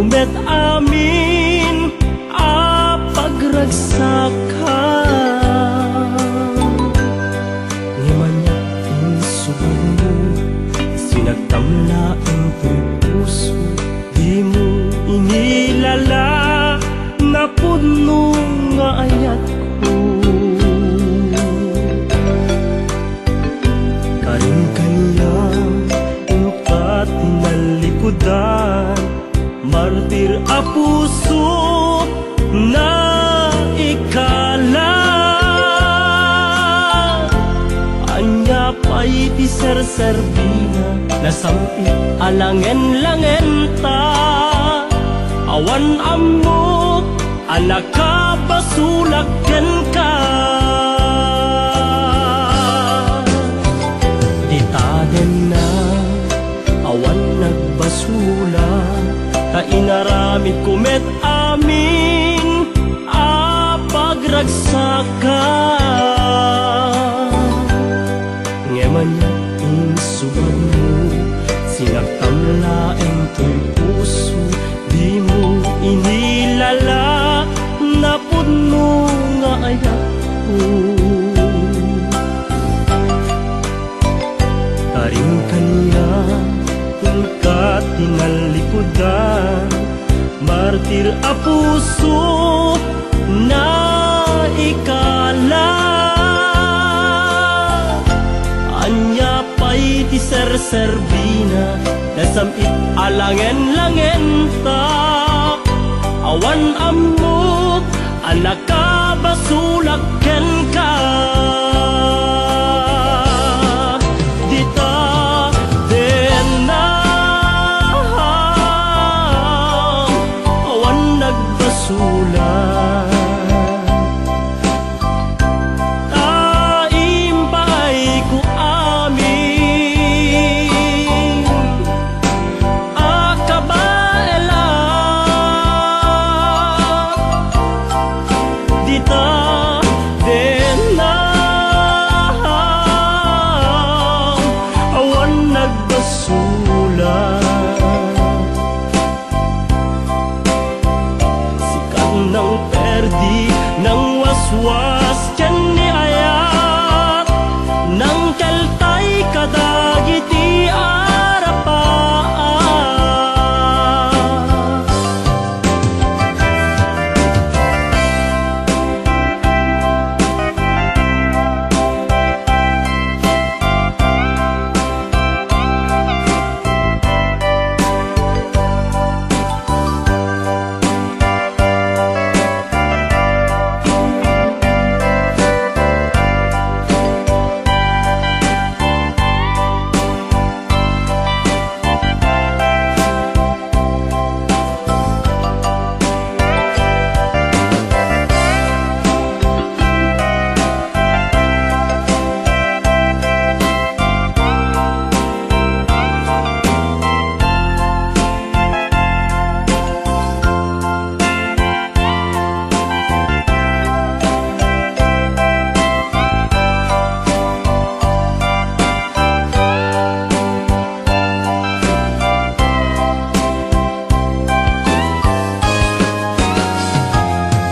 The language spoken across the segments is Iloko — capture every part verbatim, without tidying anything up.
met amin a pagragsakam. Ngem ania insubagmo, sinagtam laeng toy puso, dimo inilala, napudno nga ayatko. Karim kaniak, inka ti nallikudan, martir a puso, naikala. Ania pay ti serserbina, nasam-it a langen-langenta, awan ammok a nakabasolak kenka. Dita denna, awan nagbasolak, ta inaramidko met amin a pagragsakam. Ngem ania insubagmo, sinagtam laeng toy puso, dimo inilala, napudno nga ayatko. Karim kaniak, inka ti nallikudan, martir a puso, naikala. Ania pay ti serserbina, nasam-it a langen-langenta, awan ammok a nakabasolak kenka. Dita denna, awan nagbasolak. Ta impaayko amin a kabaelan. Dita denna, awan nagbasolak. Sika nang perdi, nang waswas ken ni ayat, nang keltay kadagiti arapaak.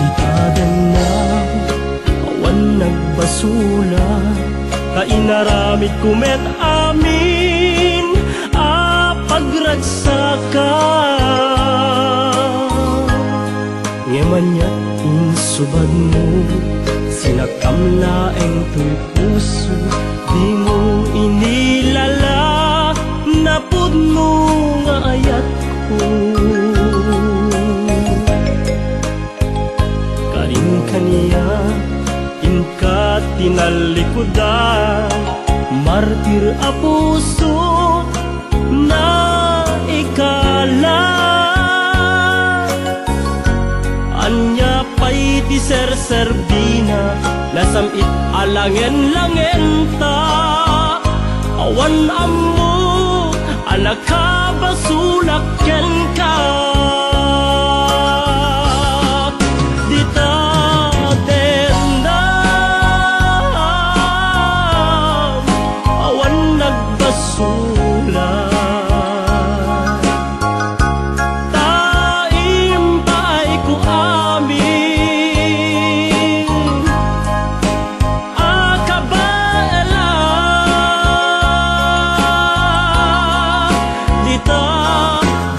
Dita denna, awan nagbasolak, ta inaramidko met amin a pagragsakak. Ngem ania insubagmo, sinagtam laeng toy puso, dimo inilala, napudno nga ayatko. Karin kaniak, inka ti nallikudan, martir a puso, naikala. Ania pay ti serserbina, nasam-it a langen-langenta, awan ammo a nakabasolak kenka. Dita dendam, awan nagbasolak. Ta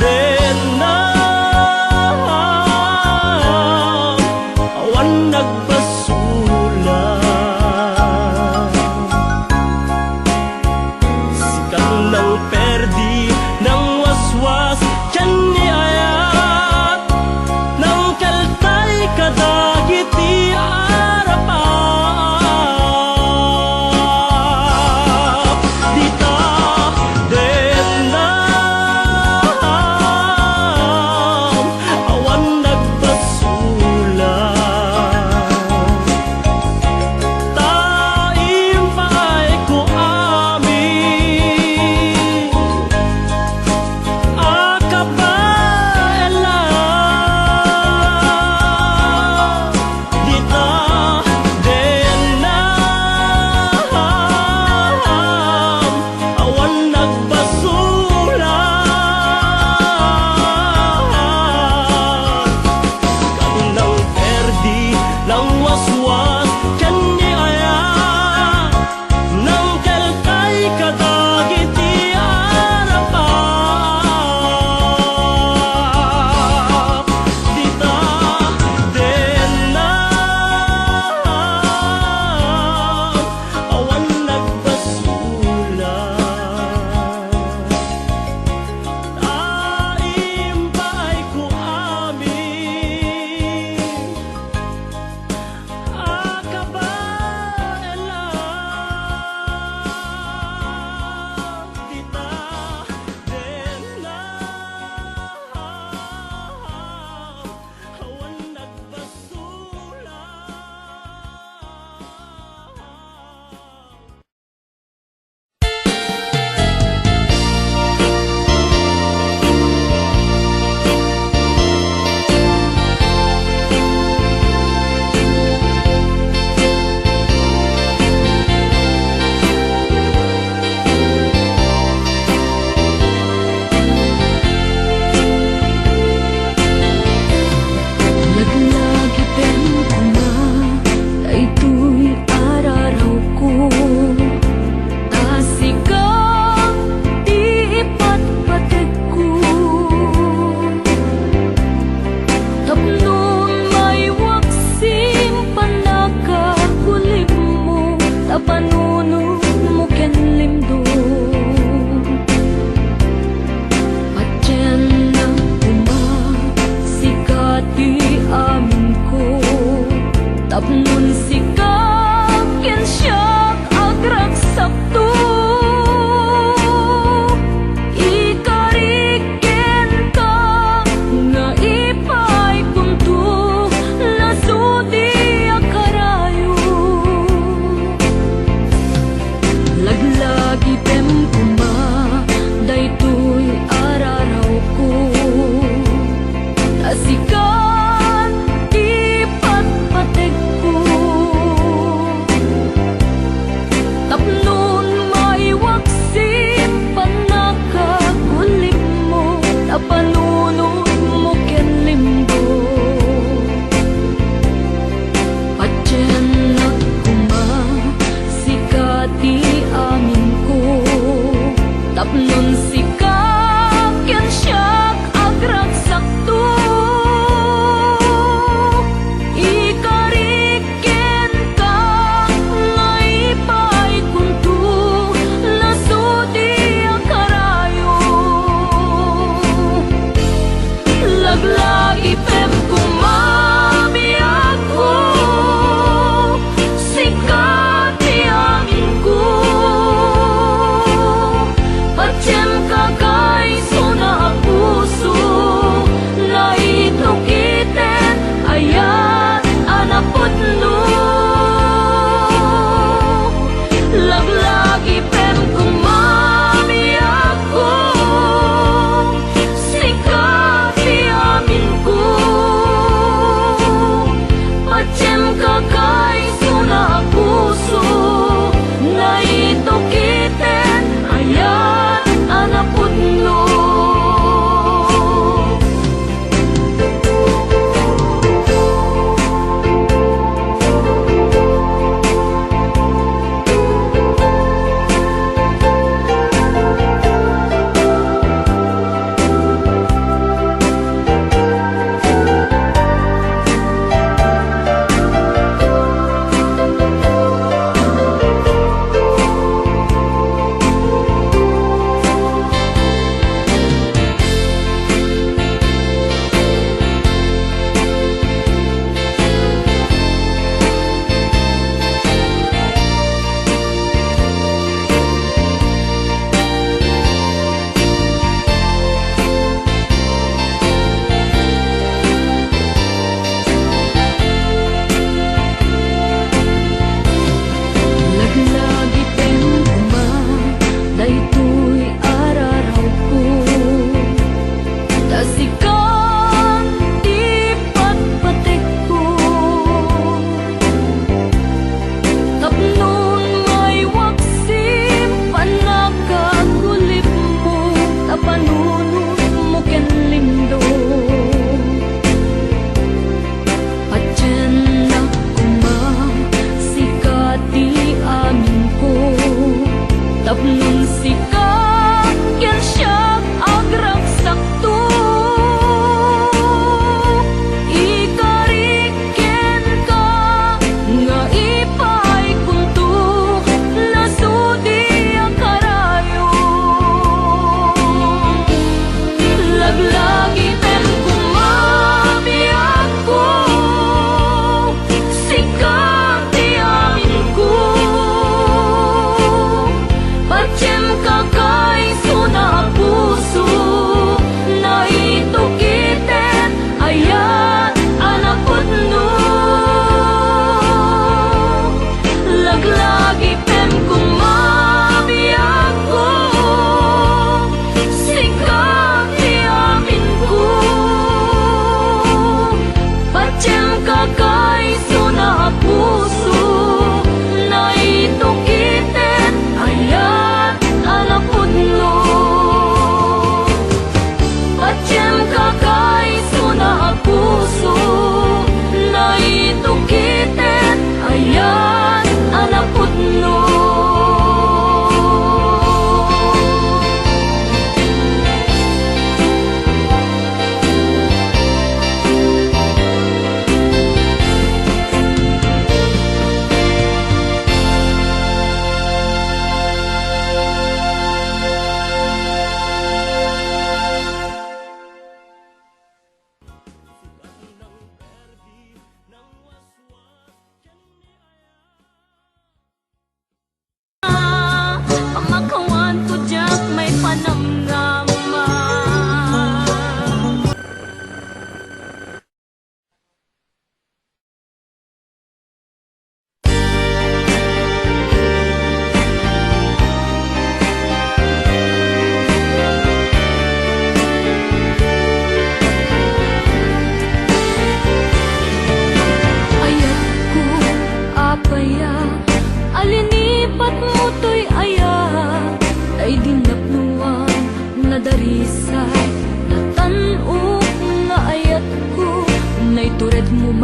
Denna awan nagbasolan. Sika nang perdi, nang waswas, diay ni ayat, nang kaltay kadagiti arap-ap. Dita, denna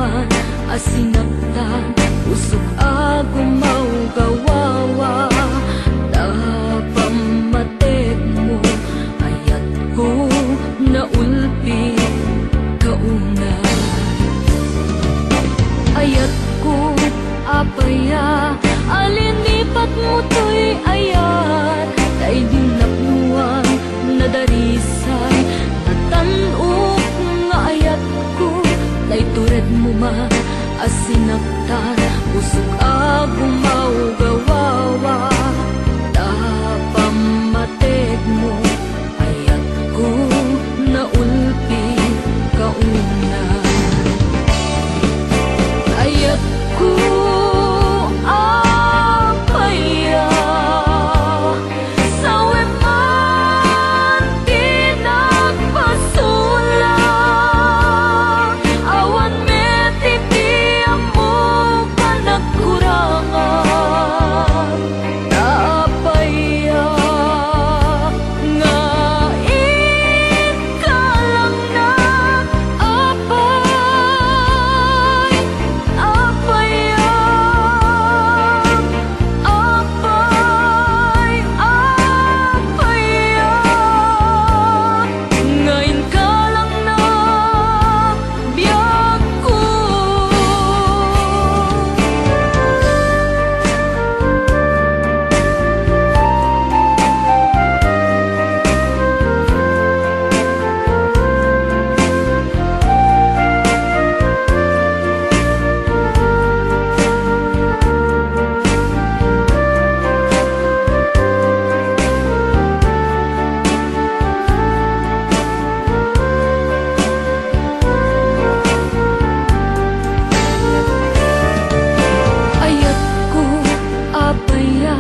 a sinaktan, usok a gumawgawawa, ta pammategmo, ayatko, naulpi ka una. Ayatko, apay a linipatmo toy ayat, ta idi napnoan, nadarisay, natan-ok nga ayatko, naituredmo man a sinaktan, usok a gumawgawawa, ta pammategmo, ayatko, naulpi ka una. Ayatko, apay a, sawen man ti nagpasola, awan met iti ammok a nagkurangan. Ta apay a nga inkalangnak, apay, apay a, apay, apay a, nga inkalangnak biagko. Ayatko, apay a,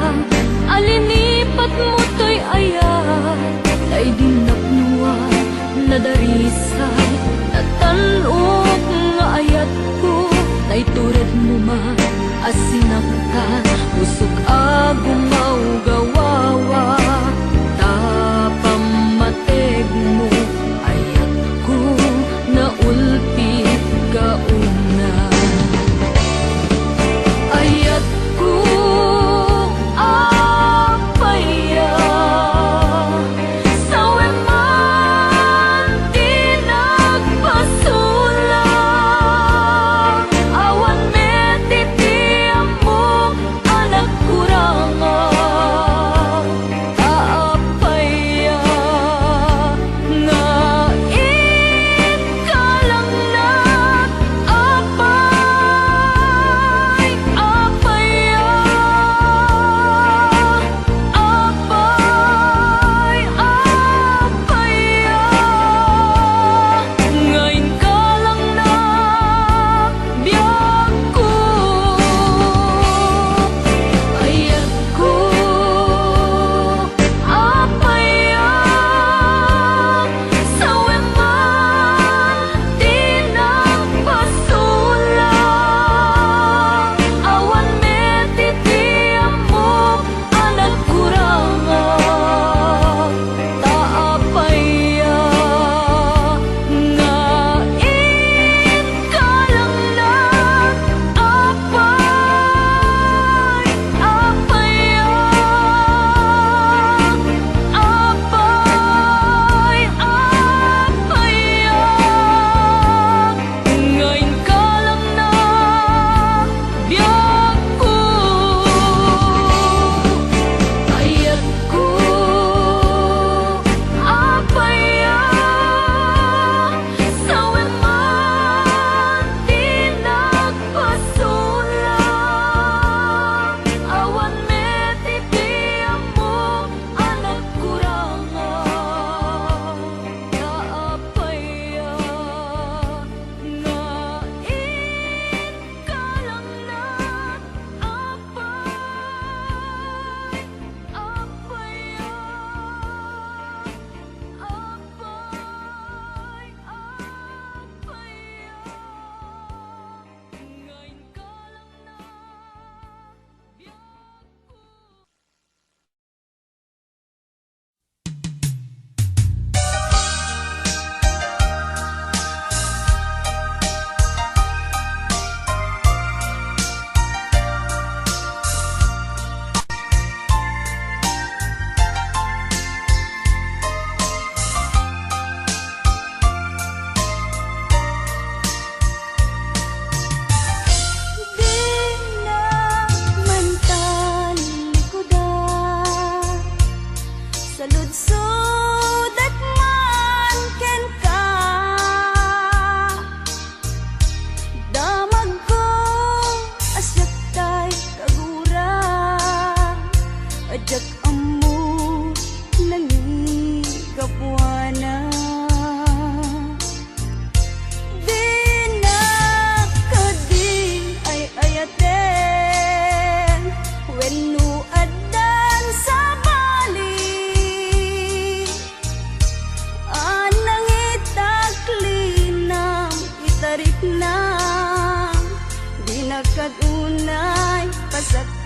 a linipatmo toy ayat, ta idi napnoan, nadarisay, natan-ok nga ayatko, naituredmo man a sinaktan, usok a gumawgawawa, ta pammategmo, ayatko, naulpi ka una. Ayatko, apay a, sawen man ti nagpasola, awan met iti ammok a nagkurangan.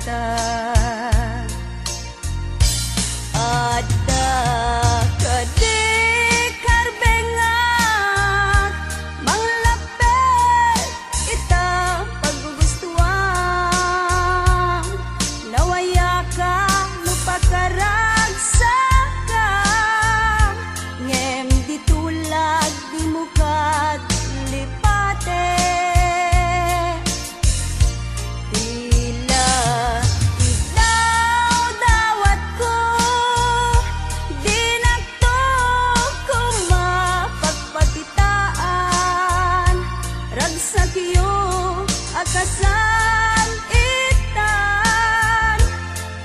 ta. Adda kadi karbengak, manglapped ita paggugustuam. Nawayaka no pakaragsakam, ngem di tulag dimo kad lipate. Tila idawdawatko, dinakto koma pagpakitaan, ragsakyo a kasal-itan,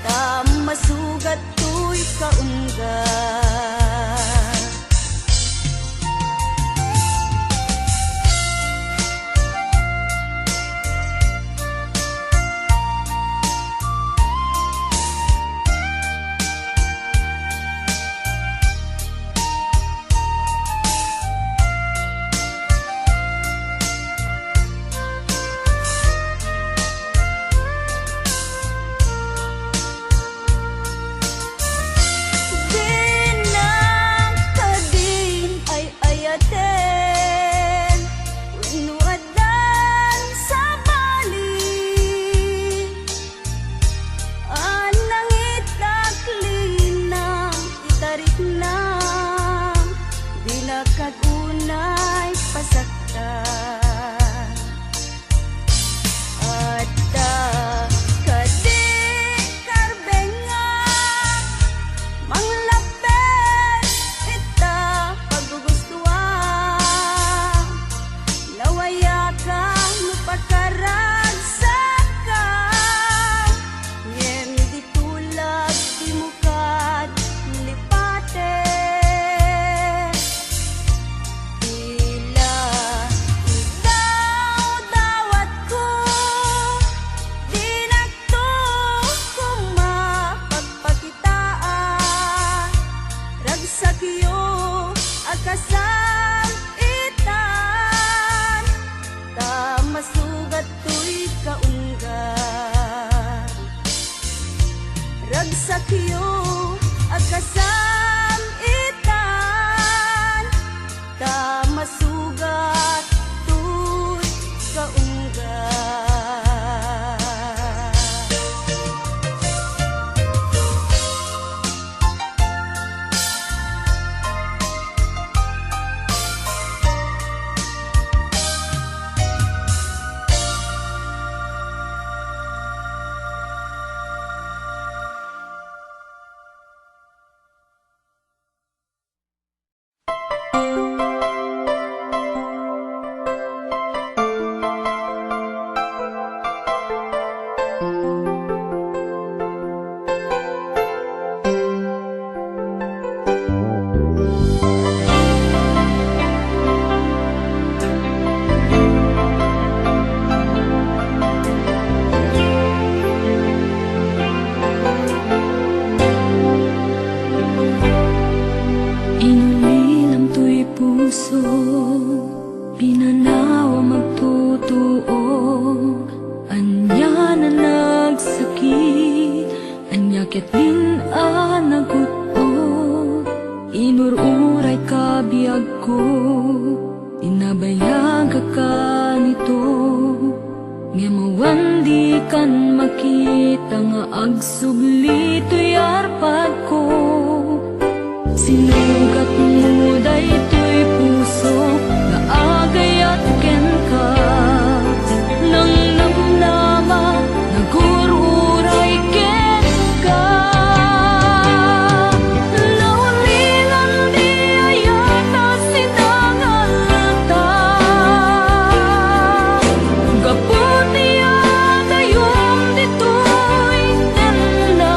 ta masugat toy kaungga. Dinak kadin ay-ayaten wenno addan sabali a nangitak linang itariknam, dinak kad unay pasaktan. Adda kadi karbengak, manglapped ita paggugustuam. Nawayaka no pakaragsakam, ngem di tulag dimo kad lipate. Tila idawdawatko, dinakto koma pagpakitaan, ragsakyo a kasal-itan, ta masugat toy kaungga. Ragsakyo a kasal-itan, ta masugat toy kaungga. Inulilam toy puso, pinanawam agtutuok, ania a nagsakit, ania ketdin a nagutgot, inur-urayka biagko, dina nabayag a kanito. Ngem awan dikan makita nga agsubli toy arpadko. Sinugatmo daytoy puso nga agayat kenka. Nangnamnama, nagur-uray kenka. Naulilan di ayat a sinangalta. Gapu ti adayom ditoy tenna,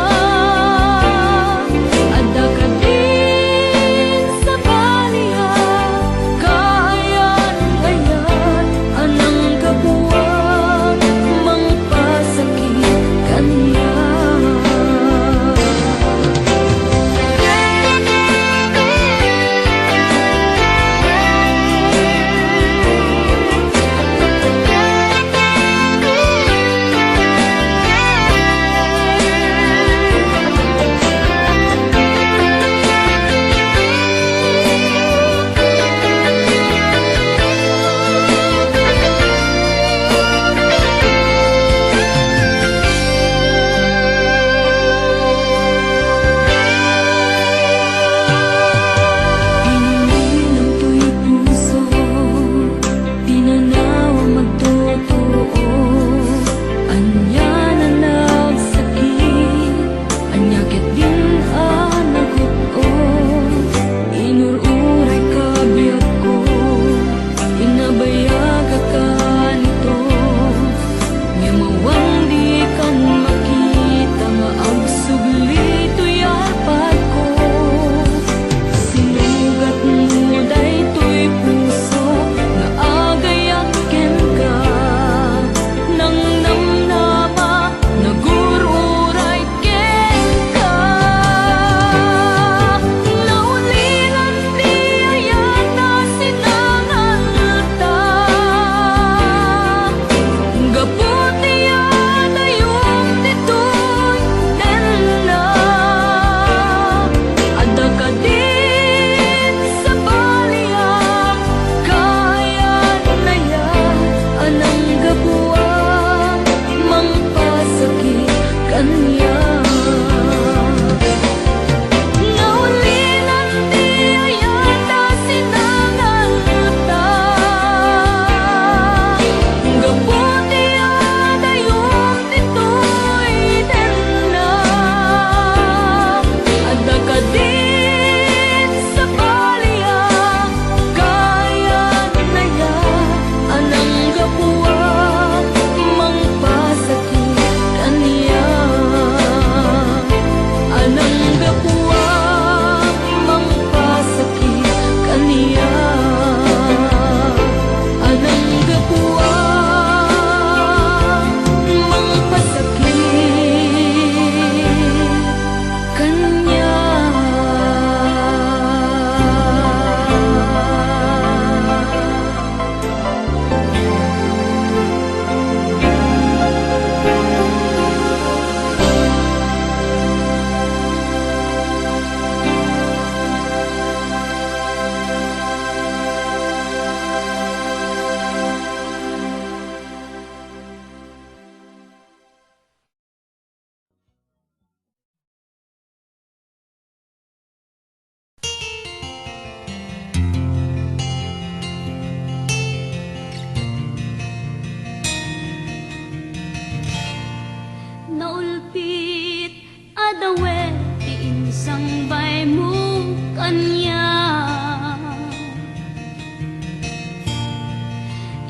adda kadin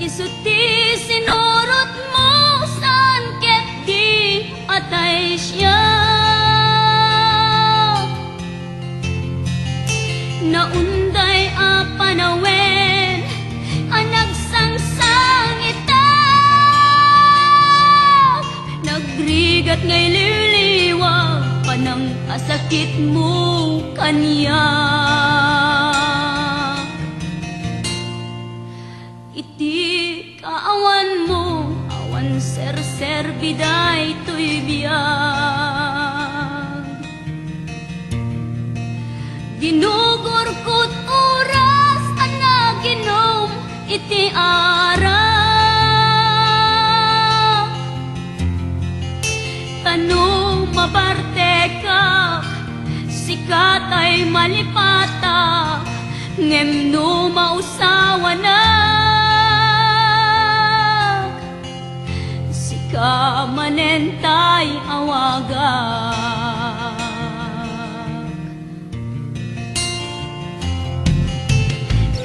Isu ti sinurotmo, saan ket di atay siak. Naunday a panawen a nagsangsangitak, nagrigat nga iliwliwag panangkasakitmo kaniak. Iti kaawanmo, awan serserbi daytoy biag. Ginugurkot oras a naginom iti arak. Ta no mabartekak, sika tay malipatak, ngem no mausawanak, sika manen tay awagak.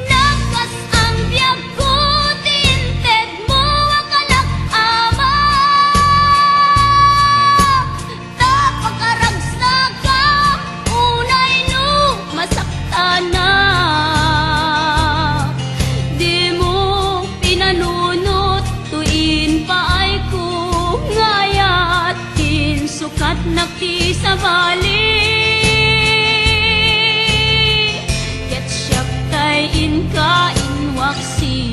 Nakas-ang biagko ti intedmo a kalak, Ama. Ta pakaragsakam unay no masaktanak. Dimo pinanunot toy impaayko nga ayat, insukatnak ti sabali, ket siak tay inka inwaksi.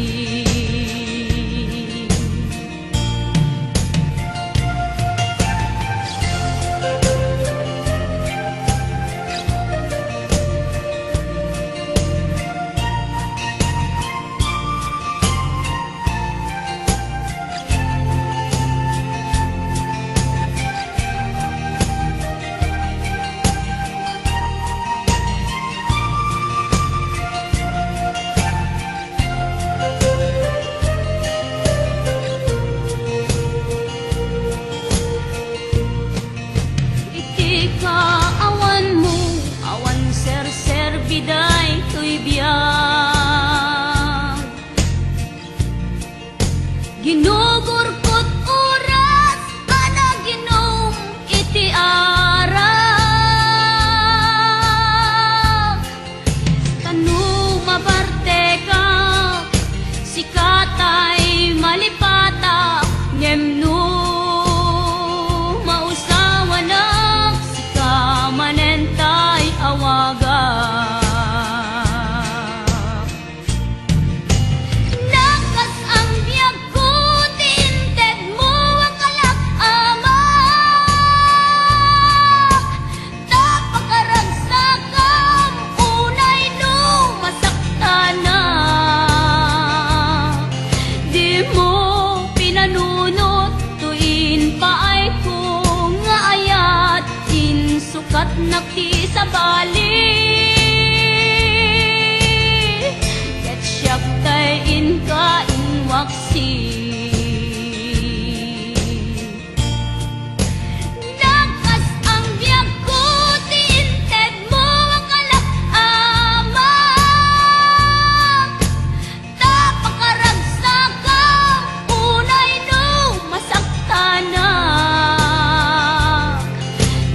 Iti kaawanmo, awan serserbi daytoy biag. Ginugurkot oras a naginom iti arak. Ta no mabartekak, sika tay malipatak, ngem no mausawanak, sika manen tay awagak. Nakas-ang biagko ti intedmo a kalak, Ama. Ta pakaragsakam unay no masaktanak. Dimo pinanunot toy impaayko nga ayat, insukatnak ti sabali, ket siak tay inka inwaksi. Nakas-ang biagko ti intedmo a kalak, Ama. Ta pakaragsakam unay no masaktanak.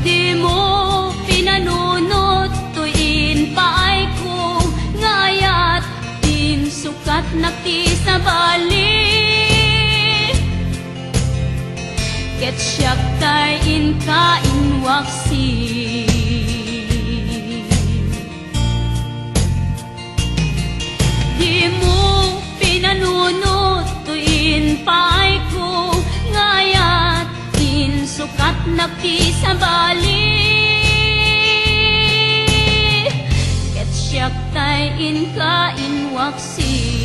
Dimo pinanunot toy impaayko nga ayat, insukatnak ti sabali, ket siak tay inka inwaksi. Dimo pinanunot toy impaayko nga ayat, insukatnak ti sabali, ket siak tay inka inwaksi.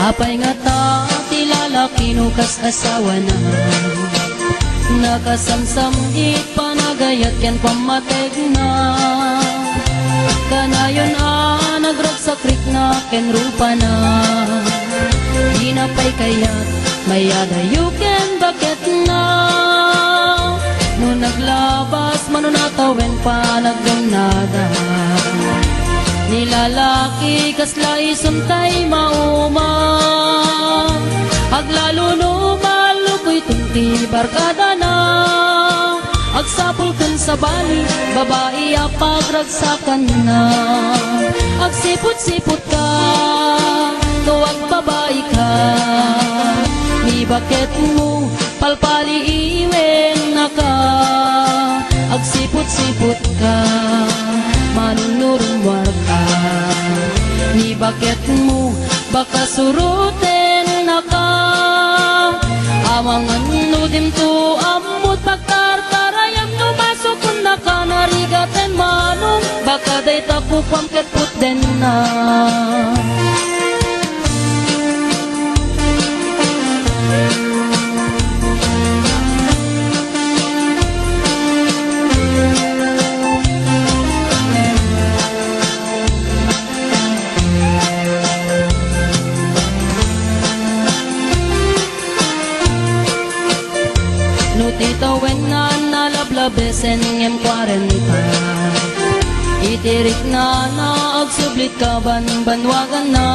Apay ngata ti lalaki no kas asawana? Nakasamsam iti panagayat ken pammategna. Kanayon a Rikna ken rupana, dina pay kayat mayadayo ken baketna. No naglabas mano natawen panagdennada, ni lalaki kasla isun tay mauma. Aglalo no malukuyton ti barkadana. Agsapul ken sabali, babai a pagragsakanna. Agsiput-siputka, no agbabaika, ni baketmo, palpaliiwennaka. Agsiput-siputka, manunurummuarka, ni baketmo, baka surutennaka. Amangan no dimto ammot pagtartarayam, no masukonnaka narigaten manong, baka dayta kukuam ket putdenna. No ti tawenna nalablabesen ngem kuarenta, iti riknana agsublit kabanbanwaganna.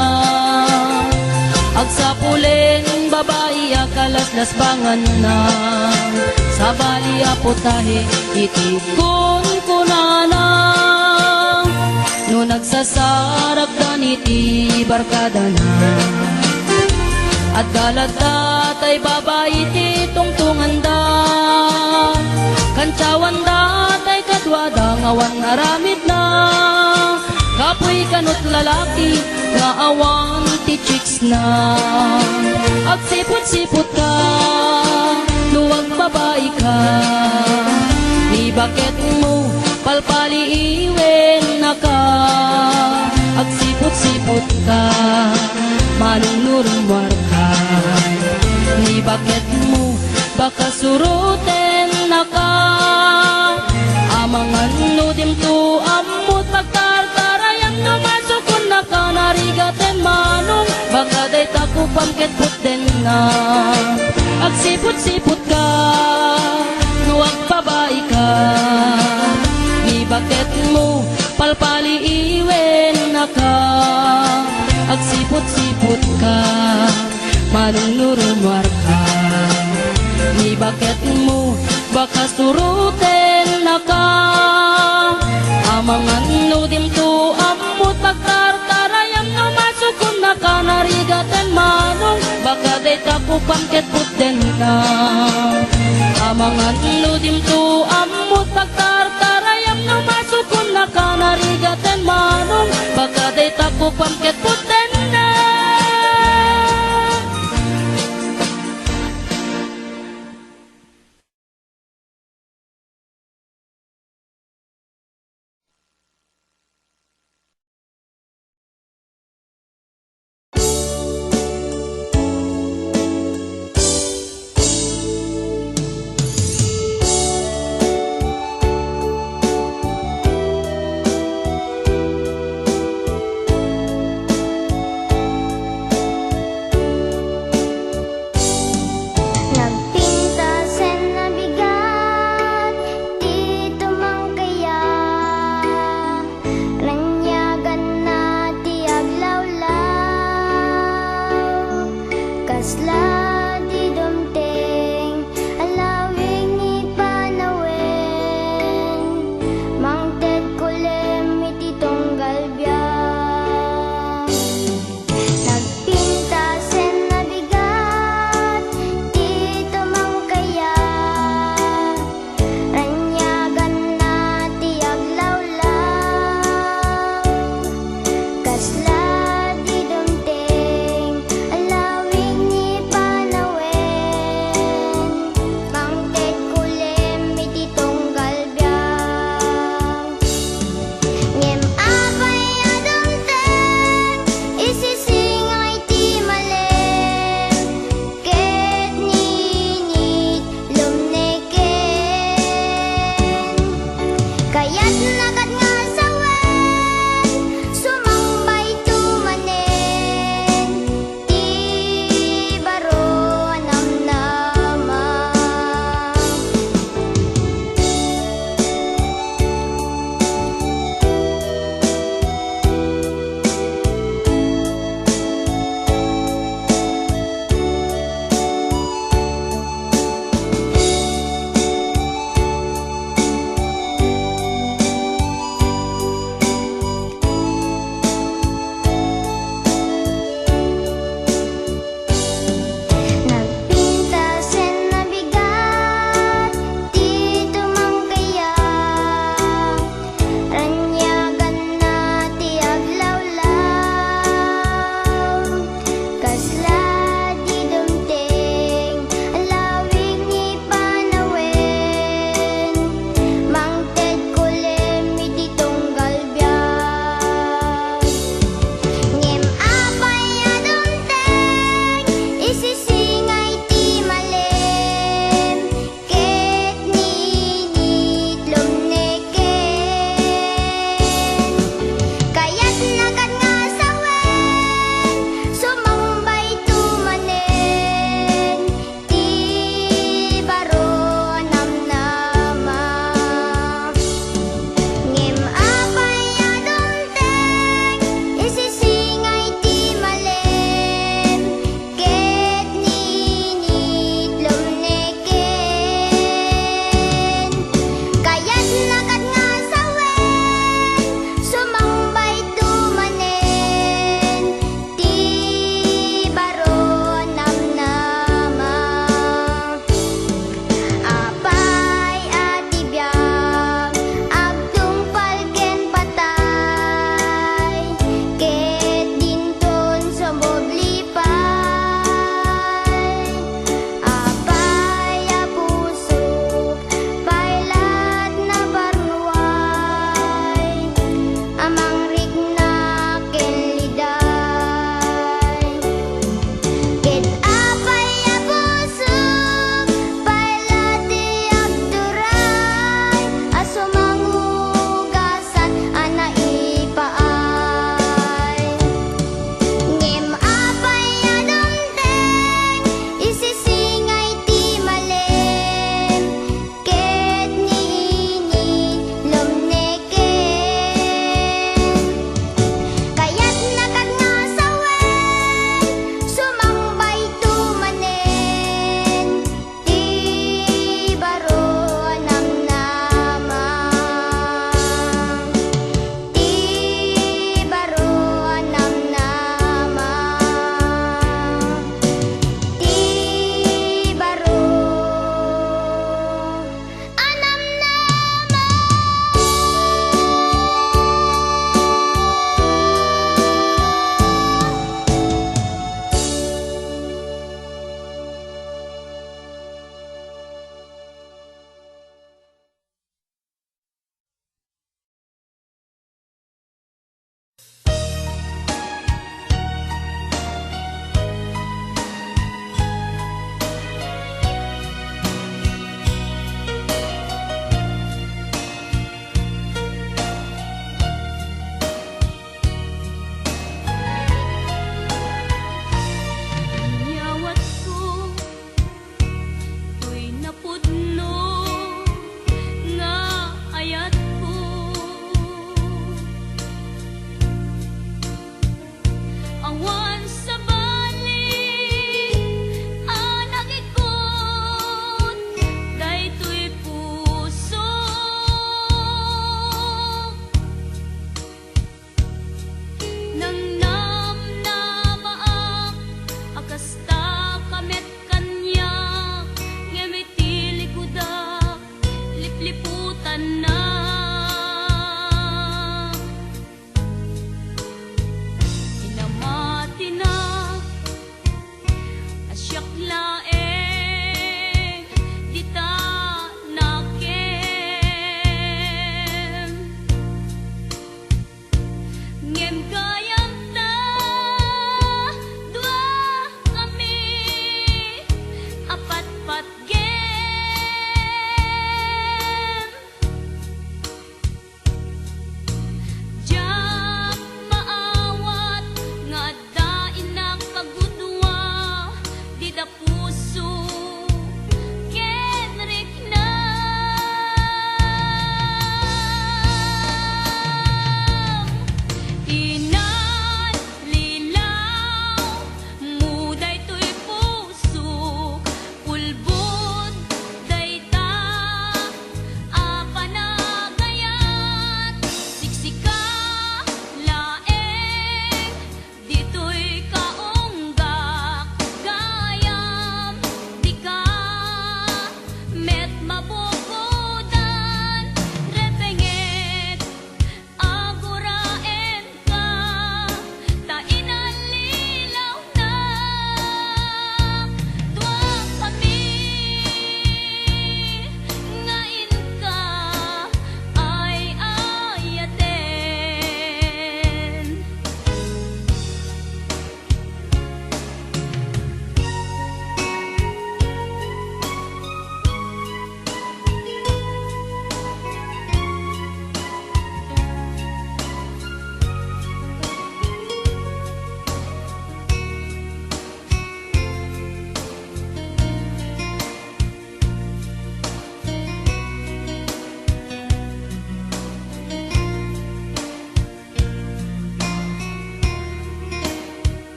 Agsapulen babai a kalaslasbanganna, sabali a putahe iti kunkunana. No nagsasarakdan iti barkadana, adda ladda tay babai ti tungtunganda. Kantiawanda tay kaduada nga awan aramidna. Kapuy kano't lalaki nga awan ti chicks na. Agsiput-siputka, no agbabaika, ni baketmo, palpaliiwennaka. Agsiput-siputka, manunurummuarka, ni baketmo, baka surutennaka. Amangan no dimto ammot pagtartarayam, no masukonnaka narigaten manong, baka dayta kukuam ket putdenna. Agsiput-siputka, no agbabaika, ni baketmo, palpaliiwennaka. Agsiput-siputka, manunurummuarka, ni baketmo, baka surutennaka. Amangan no dimto ammot pagtartarayam, no masukonnaka narigaten manong, baka dayta kukuam ket putdenna. Amangan no dimto ammot pagtartarayam, no masukonnaka narigaten manong, baka dayta kukuam ket putdenna.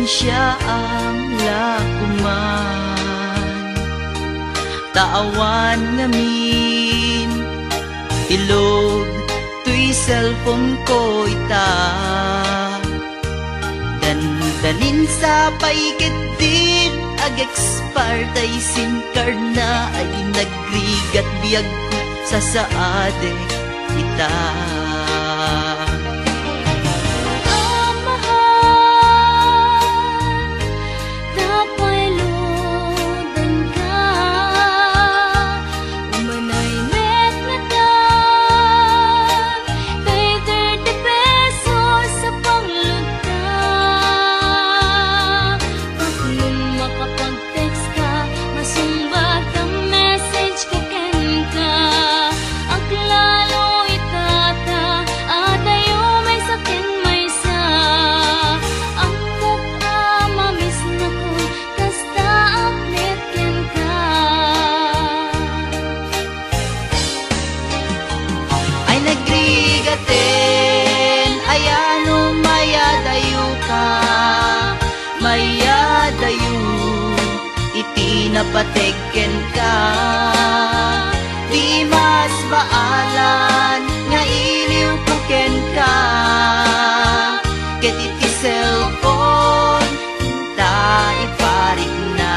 Siaam la koman, ta awan ngamin ti load toy cellphone ko ita. Dandanin sa pay ket din ag-expire tay SIM card na, ay nagrigat biag ko, sasaadek ita. Amahal, tapay loadanka. Umanay met ngata, tay thirty pesos a pangloadta. Tapno makapag-text ka, masungbat a message ko kenka. Aglalo ita ta adayo maysa ken maysa. Ammok a mamiss nakon kasta a met kenka. Ay nagrigaten, ay ano mayadayo ka, mayadayo iti napateg kenka. Di mas baalan nga iliw ko kenka, ket iti cellphone ta iparikna.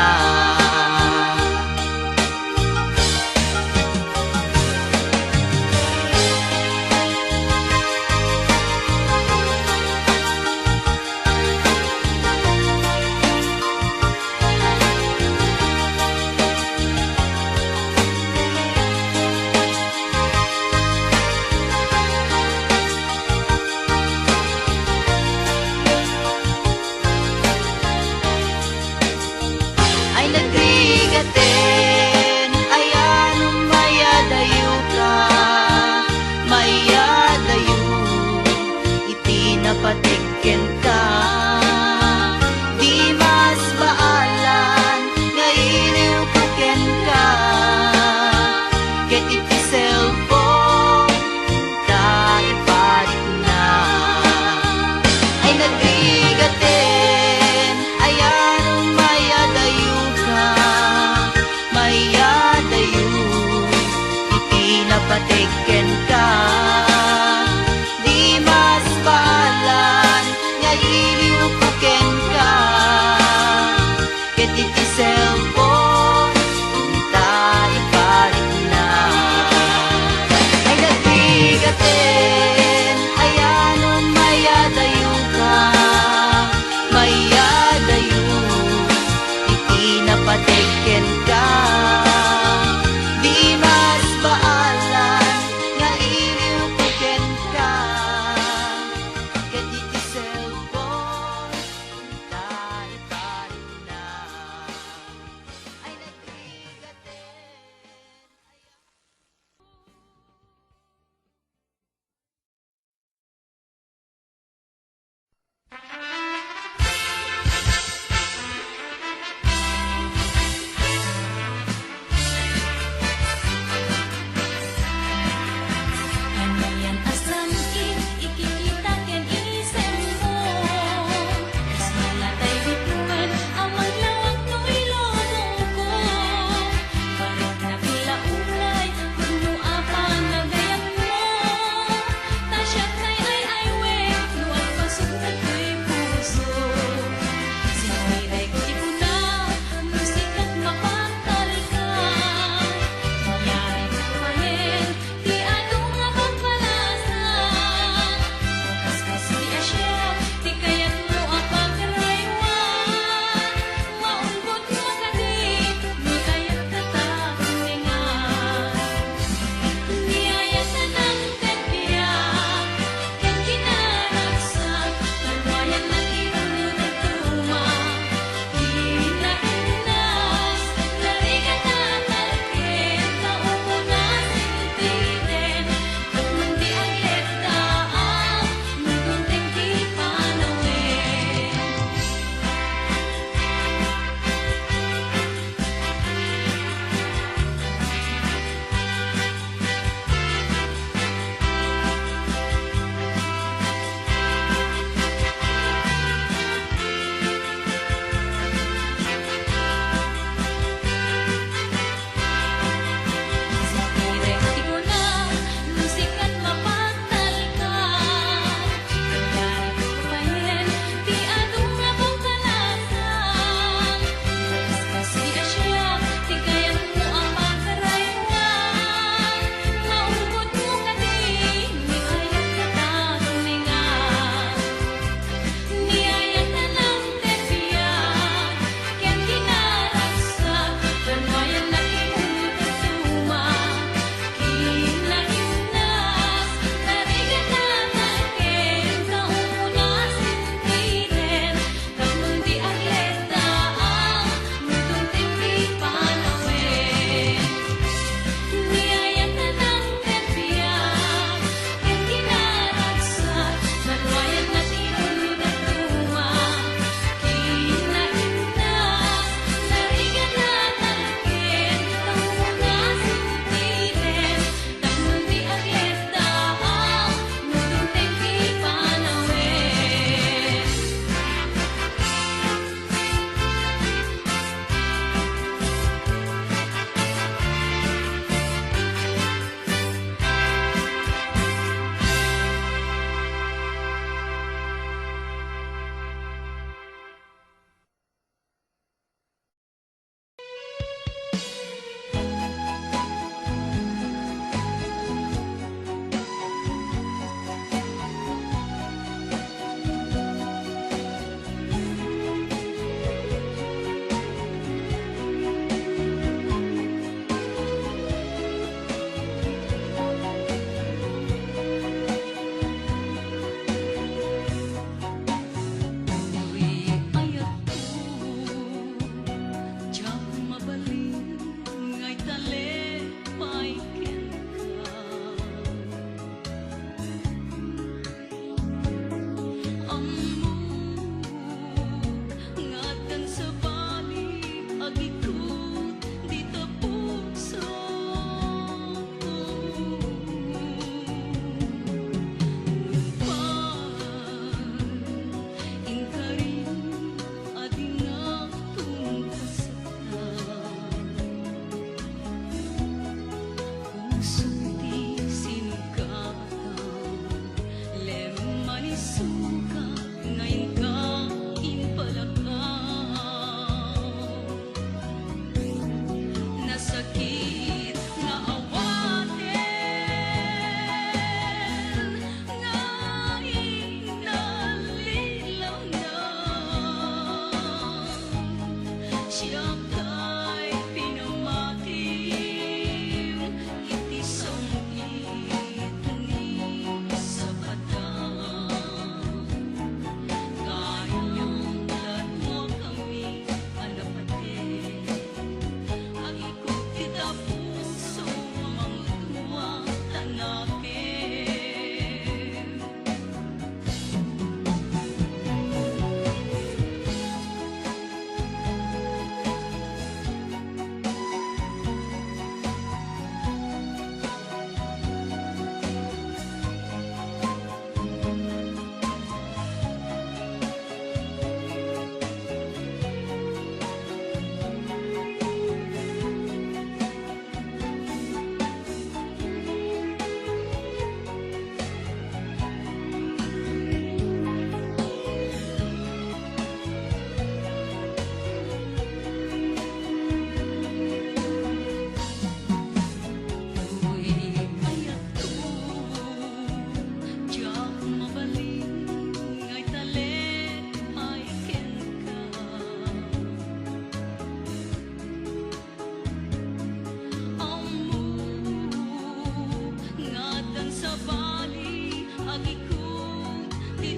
Agikung ti